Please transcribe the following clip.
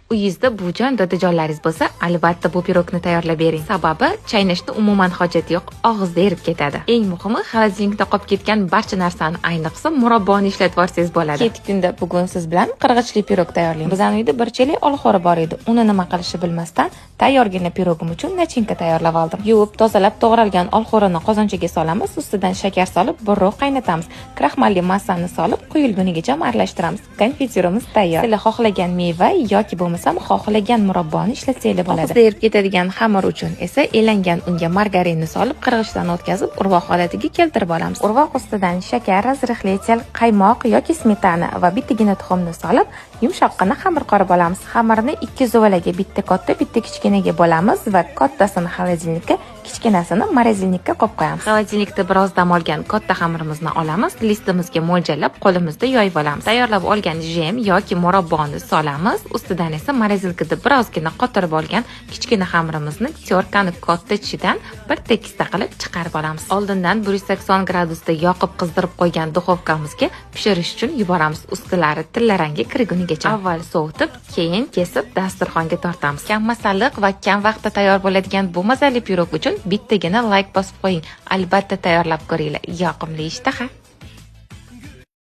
Uyingizda buvijon, dadajonlaringiz bo'lsa, albatta bu pirogni tayyorlab bering. Sababi chaynashda umuman hojat yo'q, og'izda erib ketadi. Eng muhimi, холодильник da qolib ketgan barcha narsani, ayniqsa murabboni ishlatib yuborsangiz bo'ladi. Ketdik kunda bugun siz bilan qirg'ichli pirog tayyorlaymiz. Bizning uyda bir chelak olxo'ri bor edi. Uni nima qilishni bilmasdan tayyorgina pirogim uchun начинка tayyorlab oldim. Yuvib, tozalab to'g'ralgan olxo'rini qozonchaga solamiz, ustidan shakar solib, bir qaynatamiz. Kraxmalli massani solib, quyilgunigacha aralashtiramiz. Konfetyurimiz tayyor. Sizlar xohlagan meva yoki bo'lmasam xohlagan murabboni ishlatsanglar bo'ladi. Og'izda erib ketadigan xamir uchun esa elangan unga margarinni solib, qirg'ichdan o'tkazib, urvoq holatiga keltirib olamiz. Urvoq ustidan shakar, разрыхлитель, qaymoq yoki smetana va bittagina tuxumni solib, yumshoqqina xamir qorib olamiz. Xamirni ikki zuvalaga, bitta katta, bitta kichkinaga bo'lamiz va kattasini холодильник ka, kichkinasini морозильник ka qo'yib qo'yamiz. Холодильник da biroz dam olgan katta xamirimizni olamiz, listimizga mo'ljallab qo'limizda yoyib olamiz. Tayyorlab olgan jem yoki murabboni solamiz, ustidan esa морозилка da birozgina qotirib olgan kichkina xamirimizni тёрка ni katta tishidan bir tekisda qilib chiqarib olamiz. Oldindan 180 gradusda yoqib qizdirib qo'ygan duxovkamizga pishirish uchun yuboramiz. Ustilari tillarangga kirgunigacha. Avval sovutib, keyin kesib dasturxonga tortamiz. Kam masalliq va kam vaqtda tayyor bo'ladigan bu mazali pirog uchun bittagina layk bosib qo'ying. Albatta tayyorlab ko'ringlar. Yoqimli ishtaha.